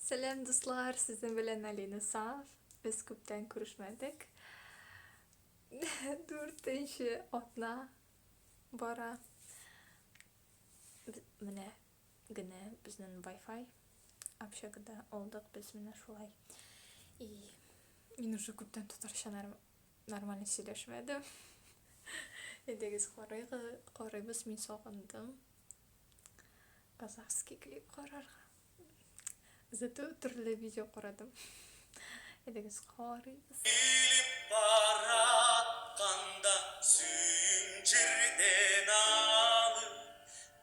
Сәлам, дуслар! Сезнең белән Алина Саф. Без күптән күрешмәдек. Дүртенче атна бара. Менә генә безнең Wi-Fi общагада алдык без менә шулай. И мин уже күптән татарча нормально сөйләшмәдем. Әйдәгез карыйбыз, мин сагындым. Казахский клип карарга. Зато төрле видео карадым. Әйдәгез карыйбыз. Килип баратканда сүйүм жерден алып,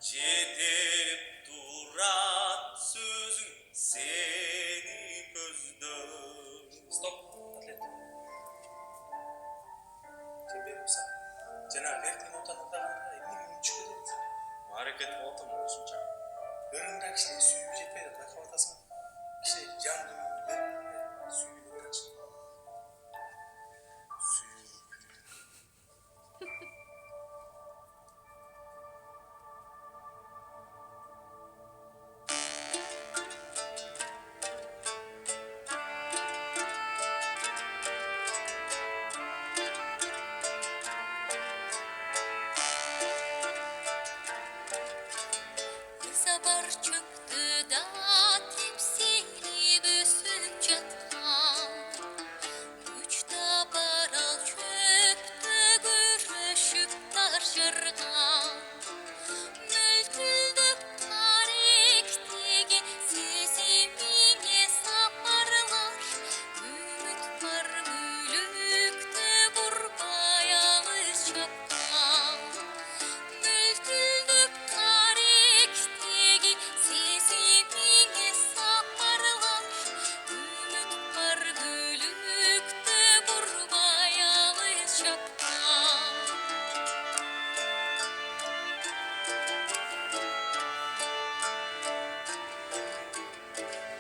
Жетелеп турат сөзүң сени көздөй. Стоп, Адлет. Сен берипсиң. Жана верхний нотаны ырдаганда эмнеге үн түшүп кетип атасың? Аракет кылып атам болушунча. Ырыңда кичине сүйүү жетпей атат, байкап атасыңбы? Кичине жан дүйнөңдү берип сүйүүнү ырдачы. Сүйүү. Ыза бар чөптү да тепсинип өсүп жаткан, Күч табар ал чөптө күрөшүп тар жарган. Мөлтүлдөп каректеген сезимиңе сапарлар, Үмүт бар мүлүктө бурбай алыс чапкан. Мөлтүлдөп каректеген сезимиңе сапарлар, Үмүт бар мүлүктө бурбай алыс чапкан.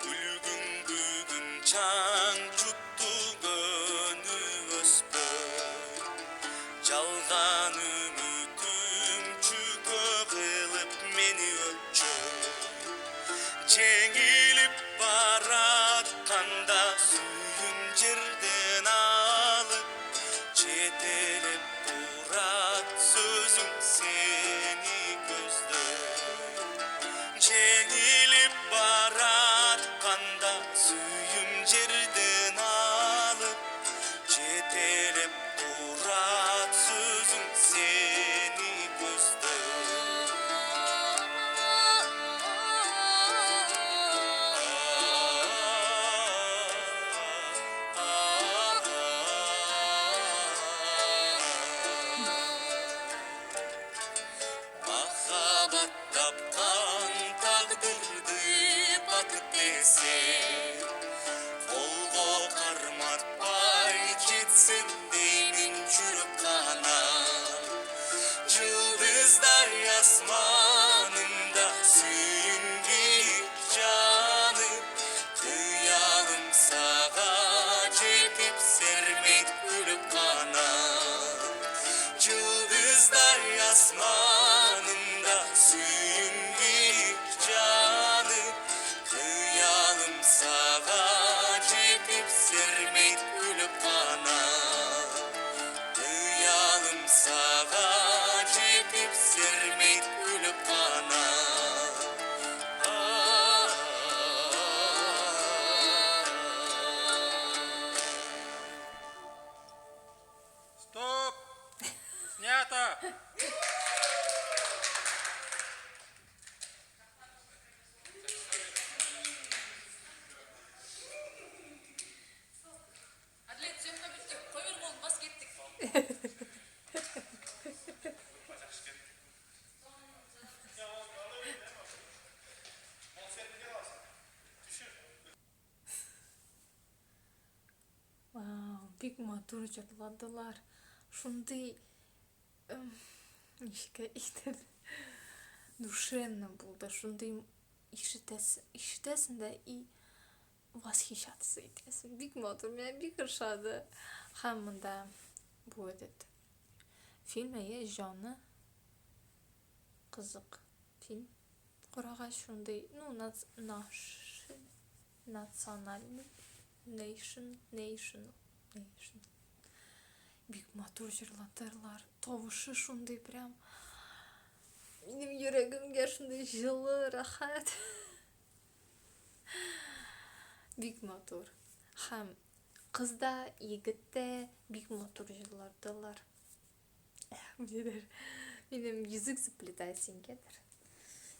Күлгүң бүгүн чаң жутту көнүп өспөй, Жалган үмүтүм чүкө кылып мени өлчөй. Жеңилип баратканда сүйүм жерден алып, Жетелеп турат сөзүң сени көздөй. Жеңилип баратканда сүйүм жерден алып, Жетелеп турат сөзүң сени көздөй. Махаббат тапкан тагдырды бакыт десе, Колго карматпай жетсем деймин жүрөк канат. Жылдыздай асманымда сүйүм бийик жанып, Кыялым сага жетип сермейт күлүп канат. Жылдыздай асманымда сүйүм бийик жанып, Кыялым сага жетип сермейт күлүп канат. Кыялым сага жетип сермейт күлүп канат. Стоп! Снято! Адлет, съемка бүттү. Кой бер колун, бас, кеттик. Жакшы экен. Түшүр. Вау, бик матур җырладылар. Шундый ничек әйтер, душевно булды. Шундый ишетәсең, ишетәсең дә и восхищаться итәсең. Бик матур, миңа бик ошады. Һәм монда бу этот фильм әйе, җаны кызык фильм. Карагач шундый, ну, наш Национальный nation nation nation. Бик матур җырладылар. Тавышы шундый прям. Минем йөрәгемгә шундый җылы, рәхәт. Бик матур. Һәм кыз да, егет тә бик матур җырладылар. Нидер, минем язык заплетается нигәдер.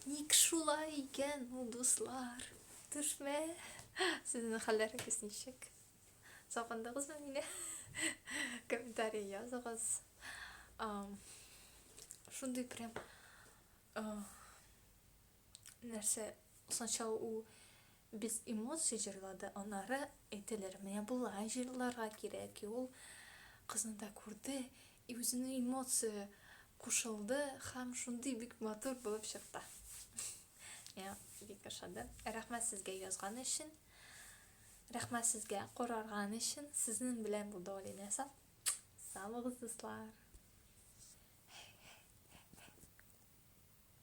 Ник шулай икән ул, дуслар? Төшмә. Сезнең хәлләрегез ничек? Сагындыгызмы мине? Комментарий языгыз. Шундый прям нәрсә, сначала ул без эмоций җырлады, аннары әйтәләр, менә болай җырларга кирәк, и ул кызны да күрде, и үзенең эмоция кушылды һәм шундый бик матур булып чыкты. Миңа бик ошады. Рәхмәт сезгә язган өчен. Рәхмәт сезгә карарган өчен. Сезнең белән булды Алинә Сап. Сау булыгыз, дуслар.